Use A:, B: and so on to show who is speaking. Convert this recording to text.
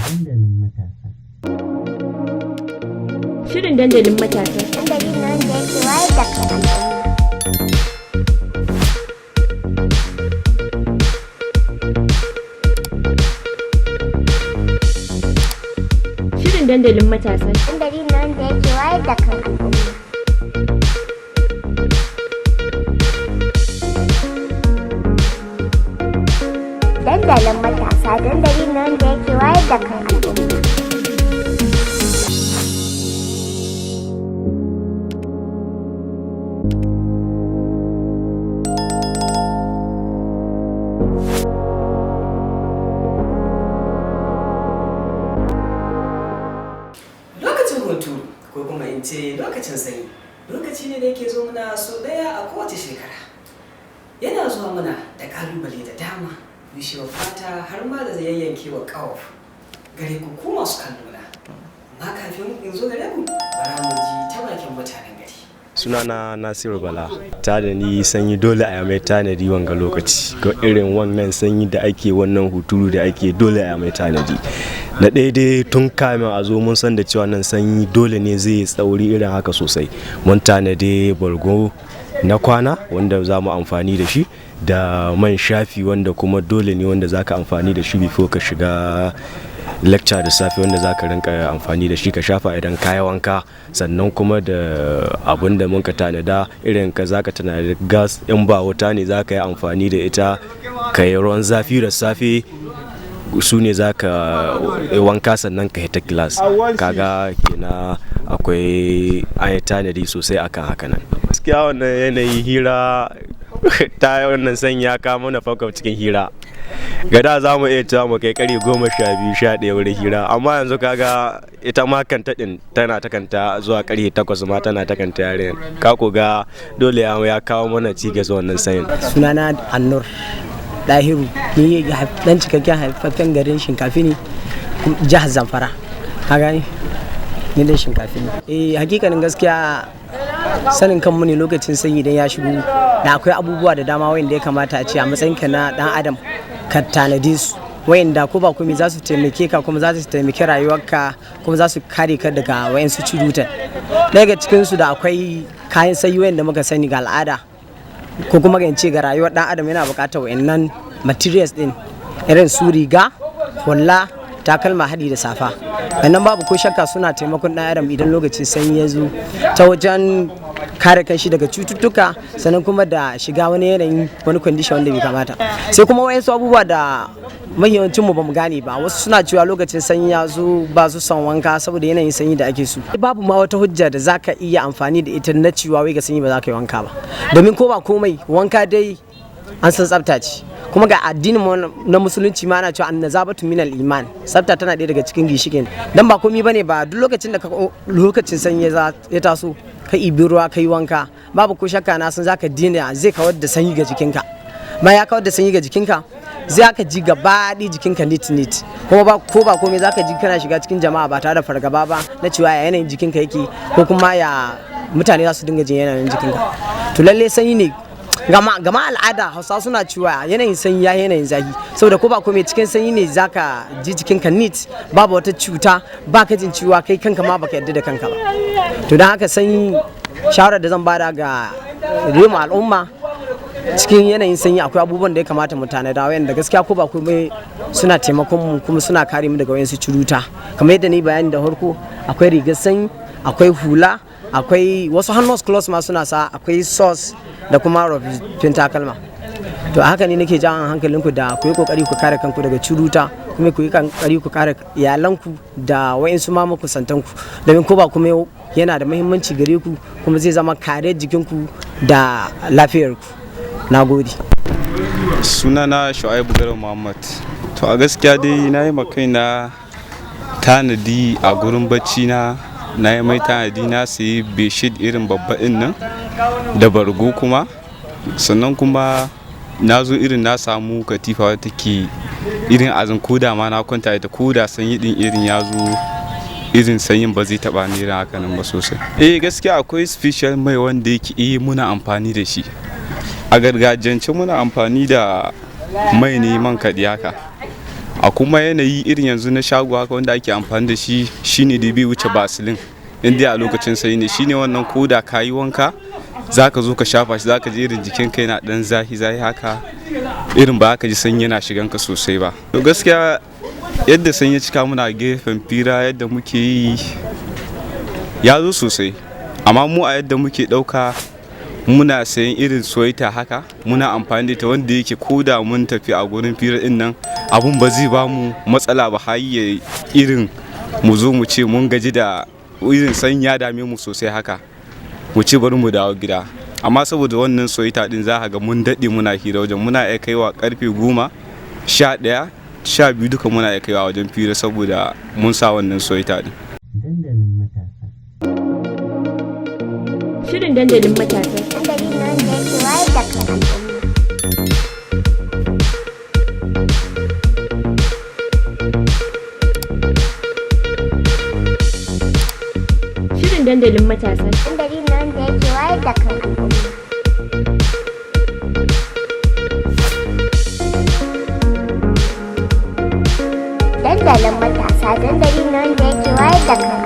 A: Dandalin matasa.
B: Shirin dandalin matasa.
C: Dandali ne wanda yake wayar da kan al'umma.
B: Shirin dandalin matasa.
C: Dandali ne wanda yake wayar da kan al'umma. Dandalin matasa dandali ne wanda yake wayar da kan al'umma.
D: Lokacin hunturu, ko kuma in ce lokacin sanyi, lokaci ne da yake zo mana sau ɗaya a kowace shekara. Yana zuwa mana da ƙalubale da dama, bushewar fata har ma da yayyankewar ƙafafu. Gare ku ku masu kallo na. Amma kafin in zo gare ku, bara mu ji ta bakin mutanen gari.
E: Sunana Nasiru Bala. Tanadi sanyi dole a mai tanadi wanga lokaci, ga irin wannan sanyi da ake, wannan huturu da ake, dole a mai tanadi. Na ɗaya dai, tun kamin a zo mun san da cewa nan sanyi dole ne zai tsauri irin haka sosai. Mun tanadi bargo na kwana wanda za mu amfani da shi, da man shafi wanda kuma dole ne wanda za ka amfani da shi before ka shiga lecture da safe, wanda za ka rinka amfani da shi ka shafa idan ka yi wanka. Sannan kuma da abun da muka tanada, irin ka za ka tanadi gas, in ba wuta ne za ka yi amfani da ita ka yi ruwan zafi da safe, su ne za ka wanka sannan ka hita class. Kaga kenan akwai an yi tanadi sosai akan haka nan. Gaskiya wannan yanayi hira ta wannan sanya ka mana fakar cikin hira. Ga da za mu iya cewa mu kai kare 12, 11 wurin hira, amma yanzu kaga ita ma kanta din tana ta kanta zuwa karhe 8 ma tana ta kanta yaren ka ko ga dole ya kawo mana cigas wannan sanyin.
F: Sunana Annur Dahiru, ni dan cikakken haifaffen garin Shinkafi ne, jihar Zamfara. Ka gani, ni dan Shinkafi ne. Eh, hakikanin gaskiya sanin kanmu ne, lokacin sanyi idan ya shigo da akwai abubuwa da dama wayanda ya kamata a ce a matsayinka na dan adam ka tanade su, wayanda ko ba komai za su taimake ka, kuma za su taimaki rayuwarka, kuma za su kare ka daga wayansu curutan. Daga cikinsu da akwai kayan sanyi wayanda muka sani ga al'ada, ko kuma in ce ga rayuwar dan adam yana bukatar wayannan materials din, irin su riga, hula, takalma, hadi da safa. Wannan babu ko shakka suna taimakon dan adam idan lokacin sanyi ya zo ta wajen kare kanshi daga cututtuka, sannan kuma da shiga wani yanayin, wani condition wanda bai kamata. Sai kuma wayansu abubuwa da mahiyancin mu bamu gane ba. Wasu suna cewa lokacin sanyi ya zo ba su son wanka saboda yanayin sanyi da ake so. Babu ma wata hujja da zaka iya amfani da ita na cewa wai ga sanyi ba za ka yi wanka ba, domin ko ba komai wanka dai an san tsafta ce. Kuma ga addinin mu na Musulunci ma ana cewa annazabatu minal iman, tsafta tana ɗaya daga cikin gishikin. Dan ba komai bane ba, duk lokacin da lokacin sanyi ya taso ka ibi ruwa ka yi wanka, babu ko shakka na san zaka dina zai kawar da sanyi ga jikinka. Ma ya kawar da sanyi ga jikinka, zai aka ji gaba ɗaya jikinka neat neat. Kuma ba ko ba komai zaka ji kana shiga cikin jama'a ba tare da fargaba ba na cewa ya yanayin jikinka yake, ko kuma ya mutane za su dinga jin yanayin jikinka. To lalle sanyi ne gama al'ada Hausa suna cewa yanayin sanyi ya yanayin zafi, saboda ko ba komai cikin sanyi ne zaka ji jikinka neat, babu wata cuta, ba ka jin ciwa, kai kanka ma baka yarda da kanka ba. To don haka sanyi, shawarar da zan bada ga rema al'umma, cikin yanayin sanyi akwai abubuwan da ya kamata mu tanada wayanda gaskiya ko ba komai suna taimakon mu kuma suna kare mu daga wayansu curuta. Kamar yadda ni bayani da farko, akwai rigar sanyi, akwai hula, akwai wasu hannun clothes ma suna sa, akwai socks da kuma rufin takalma. To haka ne nake jan hankalinku da ku yi kokari ku kare kanku daga curuta, kuma ku yi kokari ku kare iyalanku da wayansu ma makusantanku, domin ko ba kuma yana da muhimmanci gare ku, kuma zai zama kare jikinku da lafiyarku. Na gode.
G: Sunana Shu'aibu Garba Muhammad. To a gaskiya dai na yi kaina tanadi a gurin bacci na. Na yi mai tanadi, na sayi beshit irin babba din nan da bargo. Kuma sannan kuma na zo irin na samu katifa wadda take irin azin, koda ma na kwanta ita, koda sanyi din irin ya zo, irin sanyin ba zai taba ni irin haka nan ba sosai. Eh, gaskiya akwai special mai wanda yake muna amfani da shi a gargajiyance. Muna amfani da mai ne man kaɗi haka. A kuma yanayi irin yanzu na shago haka wanda ake amfani da shi, shine da bai wuce Vaseline. In dai a lokacin sanyi ne, shine wannan ko da ka yi wanka zaka zo ka shafa shi, zaka ji irin jikin kai na dan zahi zahi haka, irin ba ka ji sanyi yana shigan ka sosai ba. To gaskiya yadda sanyi ya cika muna gefen fira, yadda muke yi ya zo sosai, amma mu a yadda muke ɗauka, muna sayan irin sweater haka, muna amfani da ita, wanda yake ko da mun tafi a gurin fira din nan, abun ba zai ba mu matsala ba har ya irin mu zo mu ce mun gaji da irin sanyi ya dame mu sosai haka, mu ce bari mu dawo gida. Amma saboda wannan sweater din, za ka ga mun daɗe muna hira wajen, muna iya kaiwa karfe 10, 11, 12, duka muna iya kaiwa wajen fira saboda mun sa wannan sweater din.
F: Dandalin matasa.
B: Shirin dandalin matasa.
C: Dandali ne wanda yake wayar da kan al'umma.
B: Shirin dandalin matasa.
C: Dandali ne wanda yake wayar da kan al'umma. Dandalin matasa dandali ne wanda yake wayar da kan